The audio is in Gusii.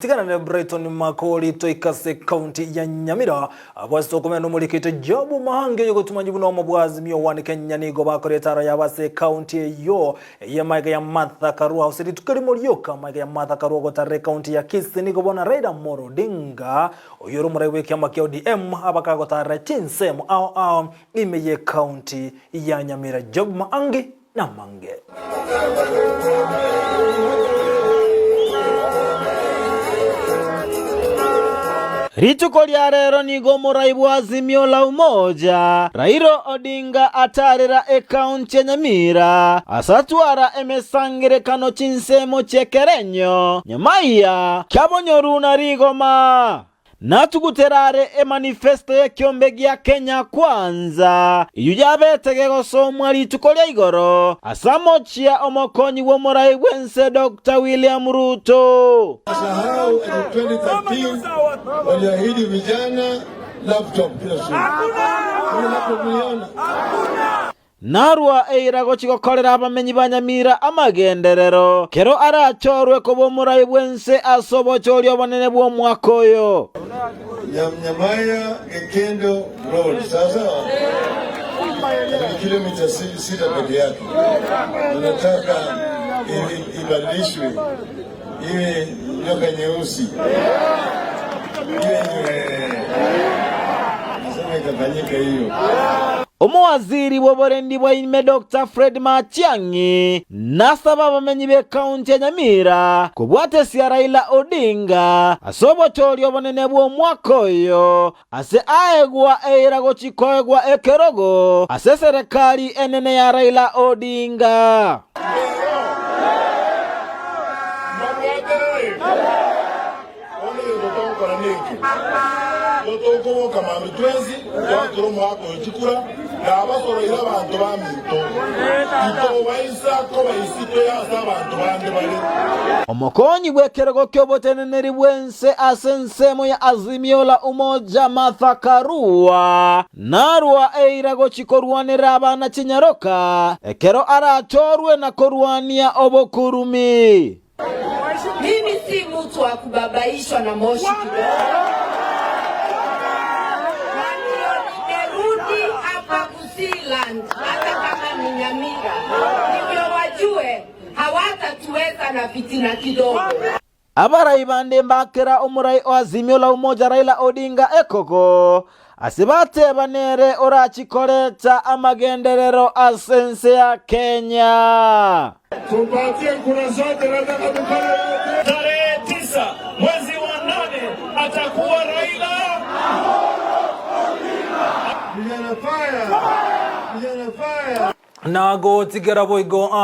Tigana ne Brighton Makori toika ase ekaunti ya Nyamira abwo ase okomenya nomoriki oito Job Mahange oyogotumanywa buna omobwazimi o One Kenya nigo bakora etaro yabo ase ekaunti eyio eye magega ya Martha Karua ase rituko erimo rioka magega ya Martha Karua gotarera ekaunti ya Kisii nigo bono Raila Amolo Odinga oyio ore omorai bw'ekiama kia ODM abakagotarera chinsemo ao ao ime y'ekaunti ya Nyamira Job Maangi namange. Rituko ria rero nigo omorai bwa Azimio la Umoja, Raila Odinga atarera ekaunti ya Nyamira ase atwara emesangerekano chinsemo chi'ekerenyo, Nyamaiya, Kiabonyoru na Rigoma. Natugutera are emanifesto y'ekiombe gia Kenya Kwanza, eyio yabete gegosomwa rituko ria igoro ase amochia omokonyi bw'omorai bw'ense Doctor William Ruto. Sahau ati 2013 waliahidi vijana laptop kila shule. Kuna laptop mliona? Narua eira gochia gokorera abamenyi ba Nyamira amagenderero, kero arachorwe koba omorai bw'ense ase obochori obonene bw'omwaka oyo. Nyamaya Gekendo Road sawa sawa, ni kilomita sita peke yake. Tunataka ibadilishwe iwe nyoka nyeusi, iwe nasema itafanyika hiyo. Omowaziri bw'oborendi bwa ime Doctor Fred Matiang'i nasaba abamenyi b'ekaunti ya Nyamira kobwatesia Raila Odinga ase obochori obonene bw'omwaka oyo ase aegwa eira gochi koegwa ekerogo ase eserekari enene ya Raila Odinga. Bono egento togokora neke, igo tokoboka mambia twensi, twatura omoaka oyo chikura, na abasoroire abanto baminto, titobaisa koba isiko y'ase abanto bande bare. Omokonyi bw'ekerogo ki'oboteneneri bw'ense ase ensemo ya Azimio la Umoja Martha Karua narwa eira gochia korwanera abana chinyaroka ekero arachorwe na korwania obokurumi. Mimi si mtu wa kubabaishwa na moshi kidogo. Na ndio nimerudi hapa Busiland, hata kama ni Nyamira, ndio wajue hawatatuweza na fitina kidogo. Abarai bande mbakera omorai o Azimio la Umoja Raila Odinga ekoko ase bateba nere orachi koreta amagenderero ase ense ya Kenya. Tumpatie kura zote, nataka mkono yote. Tarehe tisa mwezi wa nane atakuwa Raila. Vijana fire! Vijana fire! Nagotigera boigo.